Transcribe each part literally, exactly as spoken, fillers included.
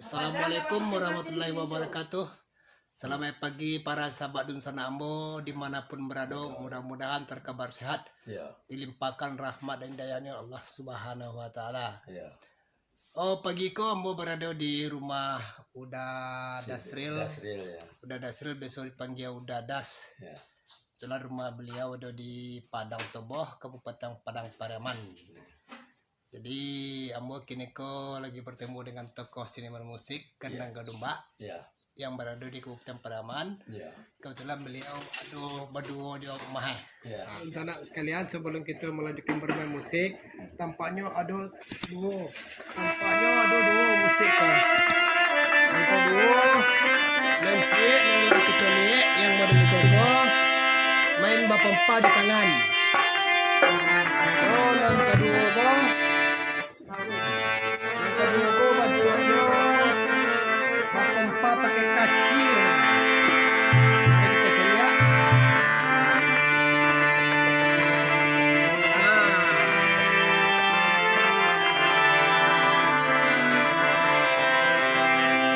Assalamualaikum warahmatullahi wabarakatuh. Selamat pagi para sahabat dunsanak ambo dimanapun berado. Mudah-mudahan terkabar sehat, Ya, dilimpahkan rahmat dan hidayahnya Allah Subhanahu wa Taala. Ya. Oh, pagi ko ambo berado di rumah Uda Dasril. Dasril, ya. Uda Dasril biasa dipanggil Uda Das. Ya. Kebetulan rumah beliau ada di Padang Toboh, Kabupaten Padang Pariaman. Jadi, ambo kini ko lagi bertemu dengan tokoh seniman musik, Kendang Gadumbak, Ya. yang berada di Kabupaten Pariaman. Ya. Kebetulan beliau ado baduo di rumah, eh. Ya. Sanak sekalian, sebelum kita melanjutkan bermain musik, tampaknya ada duo. Tampaknya ada duo musik ko. Yang kedua, nan ciek, nan lah kita lihat, yang model itu ko, main bapompa di tangan. Oh, nan kedua ko, Yang kaduo ko bantuaknyo bapompa pakai kaki. Mari kita caliak. Ah.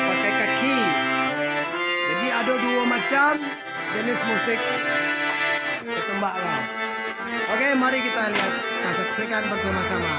Pakai kaki. Jadi ado duo macam jenis musik ketumbak lah. Oke, mari kita lihat, kita saksikan bersama-sama.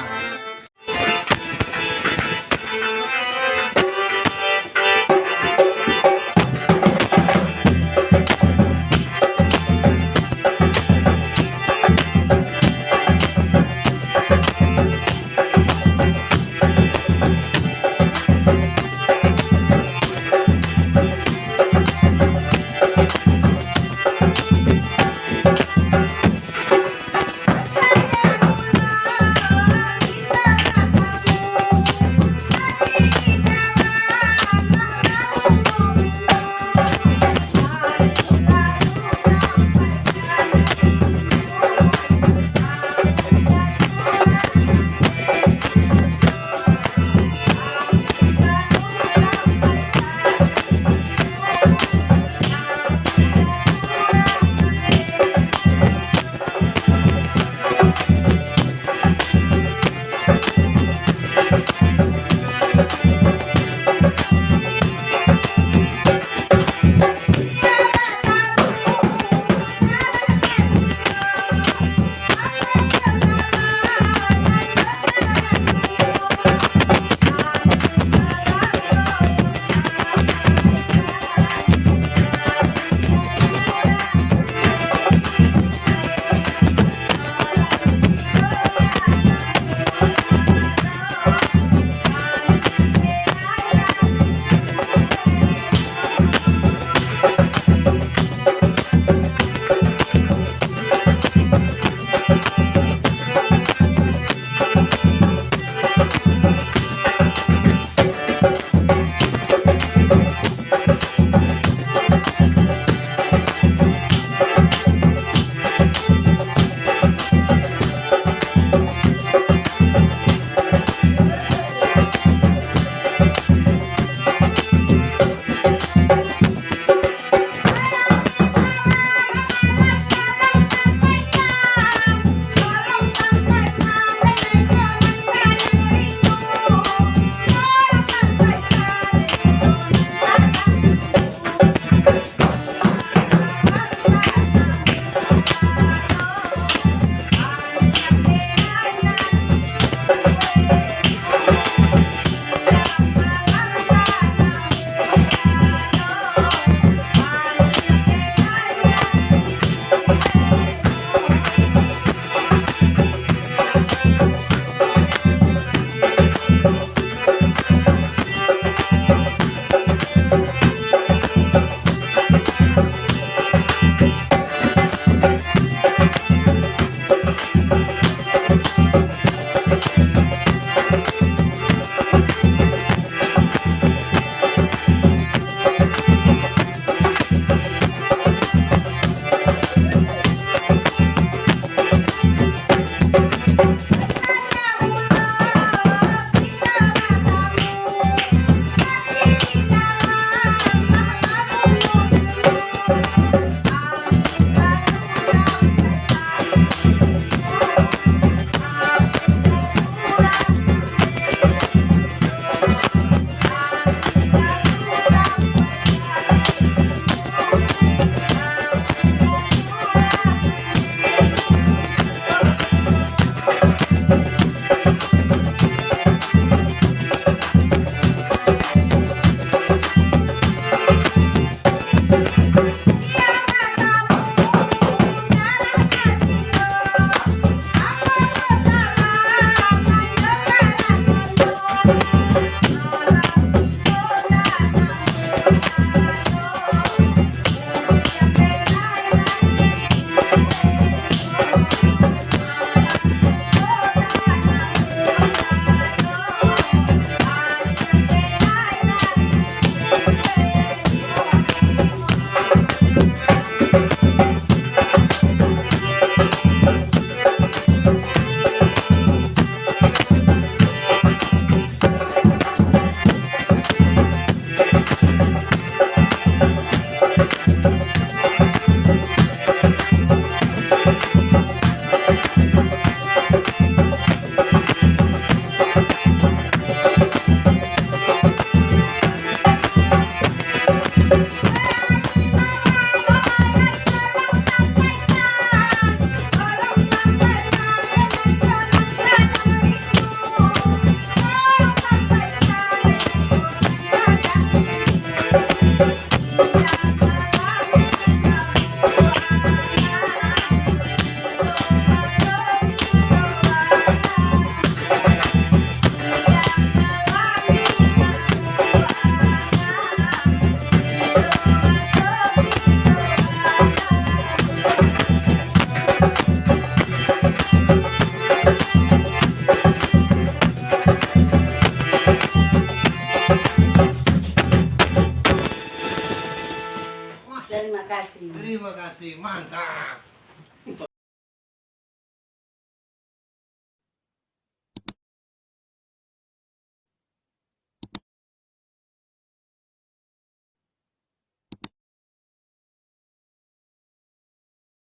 Kasih. Terima kasih, mantap.